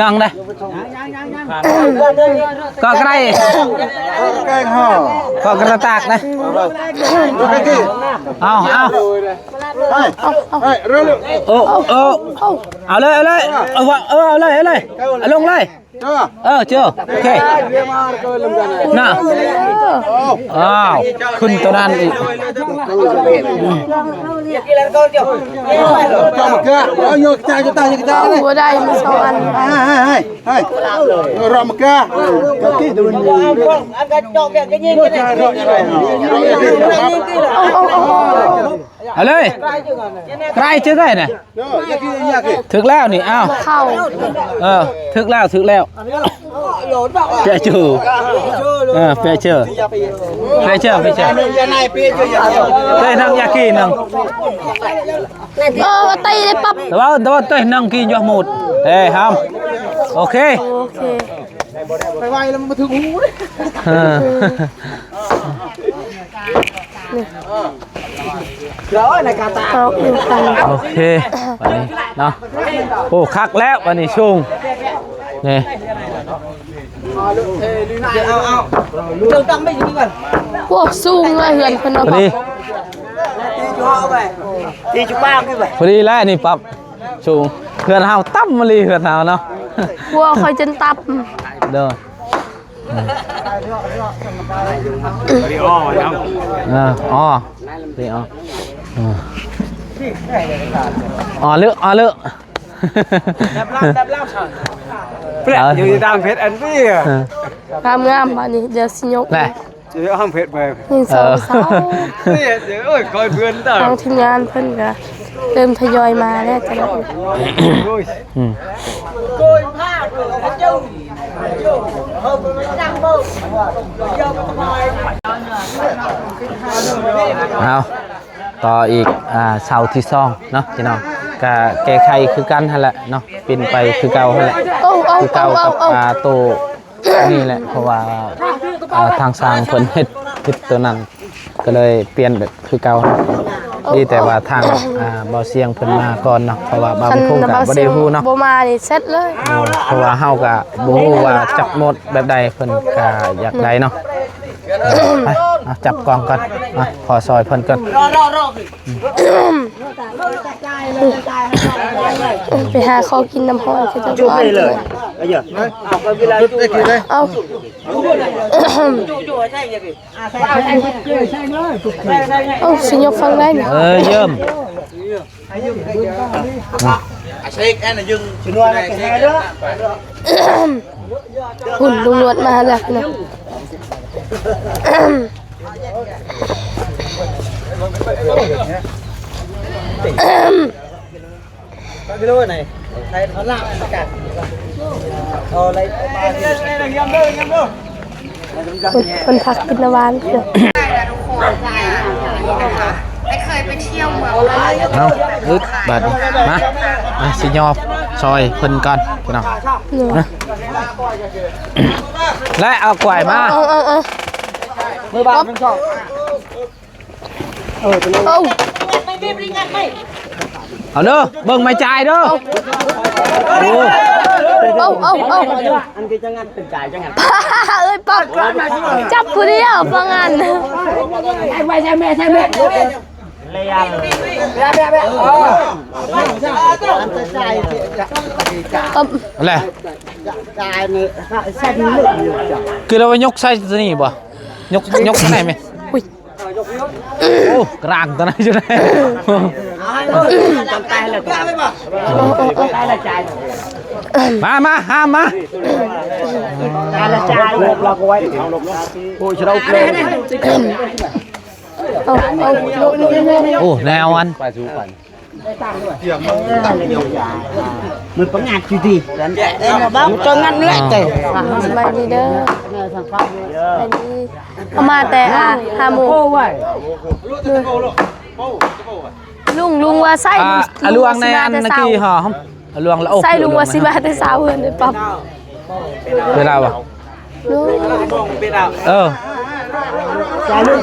ນັ່ງເດ້ ກໍໃກ້ ກໍກະຕາກເດ້ ເອົາ ເອົາ ໂອ້ ໂອ້ ເອົາເລີຍ ເອົາເລີຍ ເອົາ ເອົາເລີຍ ເອົາເລີຍ ເອົາລົງເລີຍ ເອີ ເຈີ ໂອເຄ ນະ ອ້າວ ຂຶ້ນໂຕນັ້ນອີກ ບໍ່ໄດ້ ມັນສອງອັນ ເອົາເລີຍ ໃກ້ຈະໄດ້ນະ ຖືກແລ້ວນີ້ ອ້າວ ເຂົ້າ ເອີ ຖືກແລ້ວ ຖືກແລ້ວ ເປະເຈີ ເອີ ເປະເຈີ ເປະເຈີ ເປະເຈີ ເຕະນັ່ງຢາກີ່ນັ່ງ ເອີ ເຕະໄດ້ປັບ ແຕ່ວ່າ ແຕ່ວ່າເຕະນັ່ງກີ່ຍົກໝົດ ເອີ ຫ້າມ ໂອເຄ ໂອເຄ ໄປໄວແລ້ວມັນບໍ່ຖືກຫູເດ້ ເອີ ນີ້ ເອົາໃນກາຕາ ເອົາອີກຄັນ ໂອເຄ ບາດນີ້ເນາະ ໂອ້ ຄັກແລ້ວ ບາດນີ້ສູງ ນີ້ ໂອ້ ສູງເລີຍເຮືອນເພິ່ນເນາະ ພໍດີ ພໍດີແລ້ວນີ້ປັບ ສູງ ເຮືອນເຮົາຕ່ຳມາລີ ເຮືອນເຮົາເນາະ ຜົວຂ້ອຍຈົນຕ່ຳ ໂດຍ ເອີ ອໍ ເອີ ອໍ ເລີ ອໍ ເລີ ແບບລາວ ແບບລາວ ເອີ ຢູ່ຕ່າງເພດອັນນີ້ ງາມໆ ບາດນີ້ ດຽວຊິຍົກ ແຫຼະ ຊິເອົາເພດໄປ ໜຶ່ງ ສອງ ເອີ ສາມ ນີ້ ໂອ້ຍ ຄອຍເພື່ອນຕາ ທາງທີມງານເພິ່ນກະເລີ່ມທະຍອຍມາແລ້ວ ແຕ່ລະ ອືມ ເອົາ ຕໍ່ອີກ ອ່າ ເສົາທີສອງເນາະ ພີ່ນ້ອງ ກະແກ້ໄຂຄືກັນຫັ້ນແຫຼະເນາະ ປິ່ນໄປຄືເກົ່າຫັ້ນແຫຼະ ເອົ້າ ເອົ້າ ຄືເກົ່າກັບ ເອົ້າ ອ່າ ໂຕນີ້ແຫຼະ ເພາະວ່າ ອ່າ ທາງຊ່າງເພິ່ນເຮັດ ເຮັດໂຕນັ້ນ ກໍເລີຍປ່ຽນແບບຄືເກົ່າ ດີແຕ່ວ່າທາງ ອ່າ ບ່າວຊຽງເພິ່ນມາກ່ອນເນາະ ເພາະວ່າບ່າວບຸນຄົງກໍບໍ່ໄດ້ຮູ້ເນາະ ບໍ່ມານີ້ເສັດເລີຍ ເອີ ເພາະວ່າເຮົາກໍບໍ່ຮູ້ວ່າຈັກໝົດແບບໃດ ເພິ່ນກໍຢາກໄດ້ເນາະ ໄປ ເອົາ ຈັບກ້ອງກ່ອນ ເອົາ ຂໍຊ່ອຍເພິ່ນກ່ອນ ໄປຫາຂໍກິນນ້ຳຮ້ອນ ເຂົາເຈົ້າກໍເອົາ ເອົາ ເອົາ ຊິຍົກຝັ່ງໃດນີ້ ເອີ ເຢີ້ມ ພຸ້ນ ລຸງໜວດມາແລ້ວເນາະ ເພິ່ນ ເພິ່ນພັກກິນນ້ຳຫວານເນາະ ເອົາ ອຶດ ບາດນີ້ ມາ ມາ ຊິຫຍໍ້ຊ່ອຍເພິ່ນກ່ອນ ພີ່ນ້ອງ ເນາະ ມາ ແລະເອົາກວາຍມາ ເອົາ ເອົາ ເອົາ ເອົາ ເອົາ ເອົາ ເອົາເດີ ເບິ່ງໄມ້ຈ່າຍເດີ ເອົາ ເອົາ ເອົາ ເອີຍ ປັບ ຈັບຜູ້ດຽວວ່າຊັ້ນ ໄປ ໄປ ໃສ່ແມ່ ໃສ່ແມ່ ປັບ ແລະ ຄືລາວວ່າຍົກໃສ່ຕົວນີ້ບໍ່? ຍົກ ຍົກໃສ່ໄໝ? ອຸ້ຍ ໂອ້ ກາງຕົວນັ້ນຢູ່ໃນ ມາ ມາ ຫ້າມມາ ໂອ້ຍ ໂອ້ ແນວອັນ ມັນປະຫຍັດຢູ່ຕິ ມັນກໍງັດແຫຼະແຕ່ ສະບາຍດີເດີ ສະບາຍດີ ເຮົາມາແຕ່ ອ່າ ຫ້າໂມງ ລຸງ ລຸງວ່າໃສ່ ອາ ລຸງ ອາ ລຸງແນ່ ອັນ ຊິມາແຕ່ເຊົ້າ ອາ ລຸງລະ ໂອ້ ໃສ່ລຸງວ່າຊິມາແຕ່ເຊົ້າ ເພິ່ນໄດ້ປັບ ເວລາບໍ່? ເອີ ຈ່າຍເລີຍ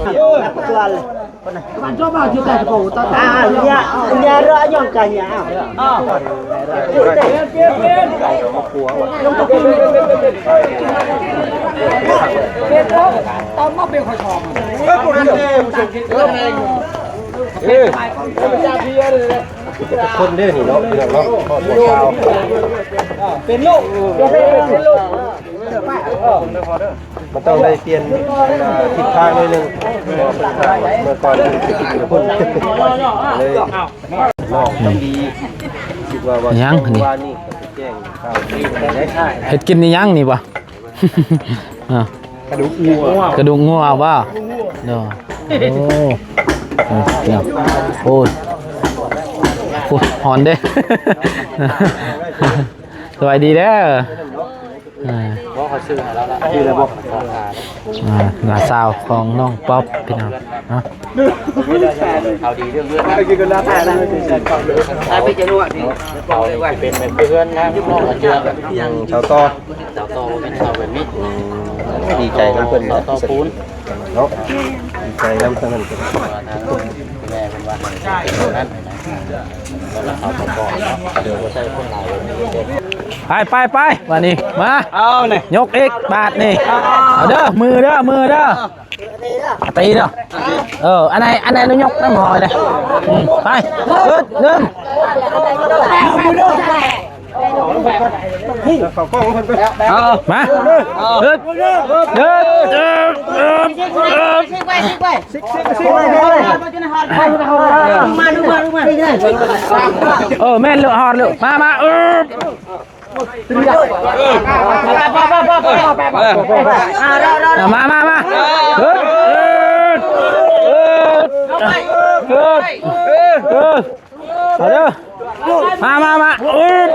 Jual. Ah, nya, nya ro nyong ka nya. Ah. Pen ລູກ ເປັນລູກ ມັນຕ້ອງໄດ້ປ່ຽນທິດທາງໜ້ອຍໜຶ່ງ. ເມື່ອກ່ອນເພິ່ນເປັນຄົນເລີຍ ນ້ອງທຳດີ ຄິດວ່າ ຫຍັງນີ້ ວານນີ້ກໍໄປແຈ້ງຂ່າວ ເຮັດກິນອີ່ຫຍັງນີ້ບໍ່? ອ່າ ກະດູກງົວ ກະດູກງົວບໍ່? ເນາະ ໂອ້ ເນາະ ໂອ້ຍ ໂອ້ຍ ຮ້ອນເດ້. ສະບາຍດີເດີ. ອ່າ ບໍ່ ເຂົາຊື້ໃຫ້ລາວລະ ຢູ່ລະບົບ ອ່າ ນ້າສາວຂອງນ້ອງປັອບ ພີ່ນ້ອງເນາະ. ເຂົາດີເລື່ອງເຮືອນນະ ເຂົາຊິເປັນແບບເຮືອນນະ ນ້ອງເຈືອນ ຊາວຕໍ່ ຊາວຕໍ່ ເປັນຊາວແບບນີ້. ດີໃຈນຳເພິ່ນ ຊາວຕໍ່ປູນເນາະ ດີໃຈນຳທັງນັ້ນ. ແມ່ເພິ່ນວ່ານັ້ນ ໄປ ໄປ ໄປ ບາດນີ້ ມາ ເອົານີ້ ຍົກອີກ ບາດນີ້ ເອົາເດີ ມືເດີ ມືເດີ ຕີເດີ. ເອີ ອັນໃດ ອັນໃດ ຍົກນຳຫອຍເດີ. ອືມ ໄປ ເອີ ໜຶ່ງ ເອົາ ມາ ເອີ ເອີ ເອີ ແມ່ນເລີຍ ຮອດເລີຍ ມາ ມາ ເອີ ມາ ມາ ມາ ເອີ ເອີ ເອີ ເອີ ເອົາເດີ ມາ ມາ ມາ ອຶບ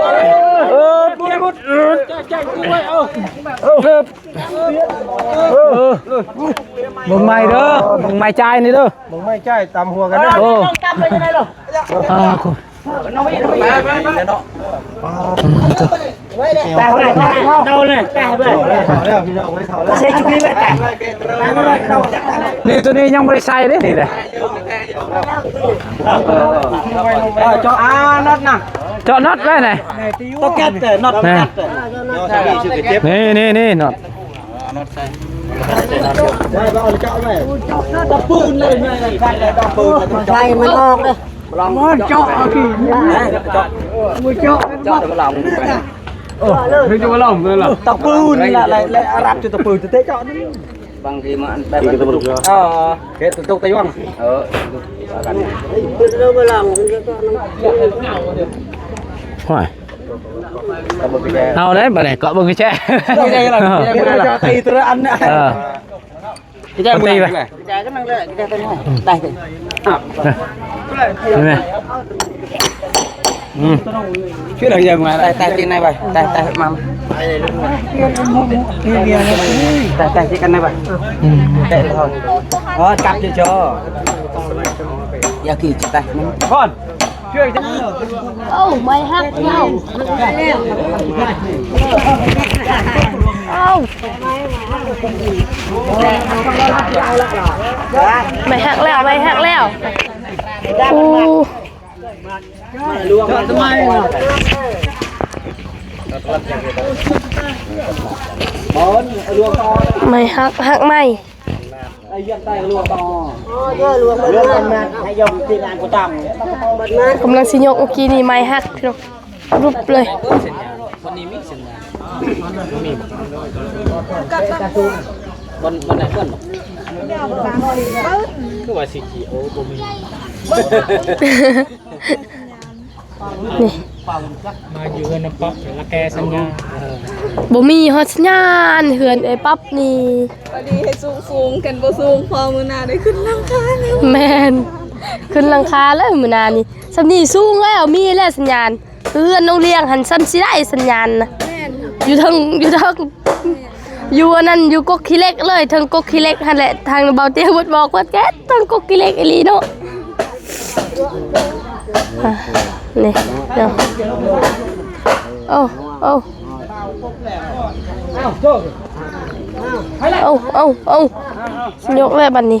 ອຶບ ອຶບ ອຶບ ເອີ ເບິ່ງໃໝ່ເດີ ເບິ່ງໃໝ່ຈ່າຍນີ້ເດີ ເບິ່ງໃໝ່ຈ່າຍຕຳຫົວກັນເດີ. ໂອ້ ອ່າ ນີ້ ໂຕນີ້ຍັງບໍ່ໄດ້ໃສ່ເດ້ນີ້ເດ້. ເຈາະ ອ່າ ນັອດນະ ເຈາະນັອດໄວ້ນະ ໂຕແກັດເດີ ນັອດແກັດເດີ. ນີ້ ນີ້ ນີ້ ນັອດ ຕະປູນເລີຍ ໃສ່ມັນອອກເດີ. ມັນເຈາະເອົາຂີ້ ມັນເຈາະ ເຈາະແຕ່ບໍ່ລອງ ເອີ ເຮັດຈະບໍ່ລອງເລີຍລະ ຕະປູນລະ ລະ ລະ ອາຣັບຈະຕະປູນເຕະເຈາະນີ້. ບາງທີມັນແບບ ເອີ ເຮັດຕຸກຕະຍວງ ເອີ ໂອ້ຍ ເອົາໄດ້ບາດນີ້ ເກາະເບິ່ງແຊະ ເອີ ໄປຕີເທື່ອລະອັນ ເອີ ໄປຕີໄປ ໄດ້ ອືມ ຊ່ວຍເຮົາຢ່າມາ ໄດ້ ໄດ້ ຕີນາຍໄປ ໄດ້ ໄດ້ ມາ ໄດ້ ໄດ້ ຕີກັນນາຍໄປ ອືມ ໄດ້ ອໍ ຈັບຢູ່ຈໍ ຢ່າກີດ ໄດ້ ກ່ອນ ໂອ້ ໄມ້ຫັກແລ້ວ ໂອ້ ໄມ້ຫັກແລ້ວ ໄມ້ຫັກແລ້ວ ໂອ້ ໄມ້ຫັກ ຫັກໄມ້. ກຳລັງຊິຍົກ ເມື່ອກີ້ນີ້ໄມ້ຫັກພີ່ນ້ອງ ຫຼຸບເລີຍ. ນີ້ ມາຢູ່ເຮືອນນ້ອງປັອບ ລະແກສັນຍາ ບໍ່ມີຮອດສັນຍານເຮືອນເອື້ອຍປັອບນີ້. ພໍດີໃຫ້ສູງໆ ຄັນບໍ່ສູງພໍມື້ໜ້າໄດ້ຂຶ້ນຫຼັງຄາແລ້ວ. ແມ່ນ ຂຶ້ນຫຼັງຄາແລ້ວມື້ໜ້ານີ້ ສ່ຳນີ້ສູງແລ້ວ ມີແລ້ວສັນຍານ. ເຮືອນນ້ອງລ້ຽງຫັ້ນສ່ຳຊິໄດ້ສັນຍານນະ ຢູ່ເທິງ ຢູ່ເທິງ ຢູ່ອັນນັ້ນ ຢູ່ກົກຂີ້ເຫຼັກເລີຍ ເທິງກົກຂີ້ເຫຼັກຫັ້ນແຫຼະ. ທາງເບົາຕຽງເພິ່ນບອກວ່າແກ້ເທິງກົກຂີ້ເຫຼັກອີ່ຫຼີເນາະ. ອ່າ ນີ້ເນາະ ໂອ້ ໂອ້ ໂອ້ ໂອ້ ຊິຍົກແລ້ວບັດນີ້.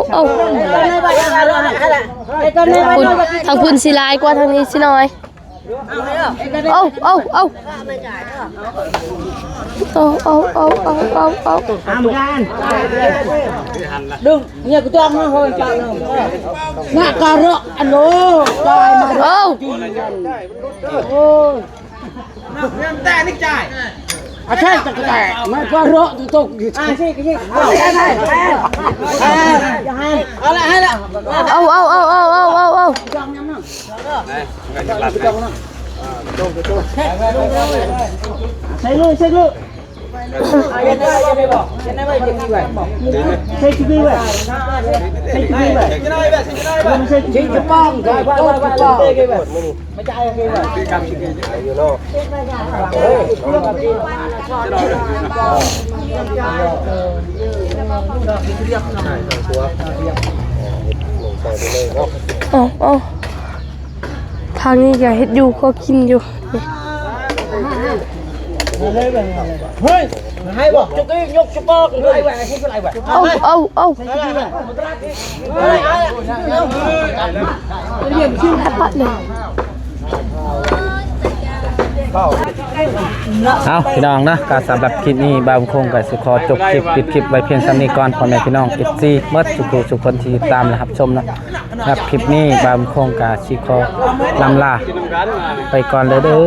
ເອົາ ທາງພຸ້ນຊິຫຼາຍກວ່າທາງນີ້ຊິໜ້ອຍ. ເອົາ ເອົາ ເອົາ ເອົາ ເອົາ ເອົາ ເອົາ ເອົາ ເອົາ ຕາມກັນ ດຶງ ເນຍ ກະຕ້ອງມາ ໂຫຍ ປາກ ນະກະເຣາະ ອັນໂລ ຕາຍມາ ເອົາ ໂອ້ຍ ແຕ່ນີ້ຈ່າຍ ອາ ໃຊ່ ຕະກະແຕ ມັນກະເຣາະ ຕົກຢູ່ ອາ ຊິ ຊິ ເອົາ ເອົາ ເອົາລະ ໃຫ້ລະ ເອົາ ເອົາ ເອົາ ເອົາ ເອົາ ເອົາ ໃສ່ເລີຍ ໃສ່ເລີຍ ໃສ່ຈຸດນີ້ໄວ້ ໃສ່ຈຸດນີ້ໄວ້ ໃສ່ຈຸດນີ້ໄວ້ ໃສ່ຈຸດນີ້ໄວ້ ໃສ່ຈຸດນີ້ໄວ້ ເອົາ ເອົາ ທາງນີ້ກະເຮັດຢູ່ ຄົວກິນຢູ່. ເອົາ ເອົາ ເອົາ ເອົາ ພີ່ນ້ອງເນາະ ກະສຳລັບຄລິບນີ້ ບ່າວບຸນຄົງກະຊິຂໍຈົບຄລິບ ປິດຄລິບໄວ້ພຽງສ່ຳນີ້ກ່ອນ ພໍ່ແມ່ພີ່ນ້ອງ ເອັຟຊີ ໝົດທຸກຜູ້ທຸກຄົນທີ່ຕິດຕາມ ແລະ ຮັບຊົມເນາະ. ສຳລັບຄລິບນີ້ ບ່າວບຸນຄົງກະຊິຂໍລຳລາໄປກ່ອນເລີຍເດີ.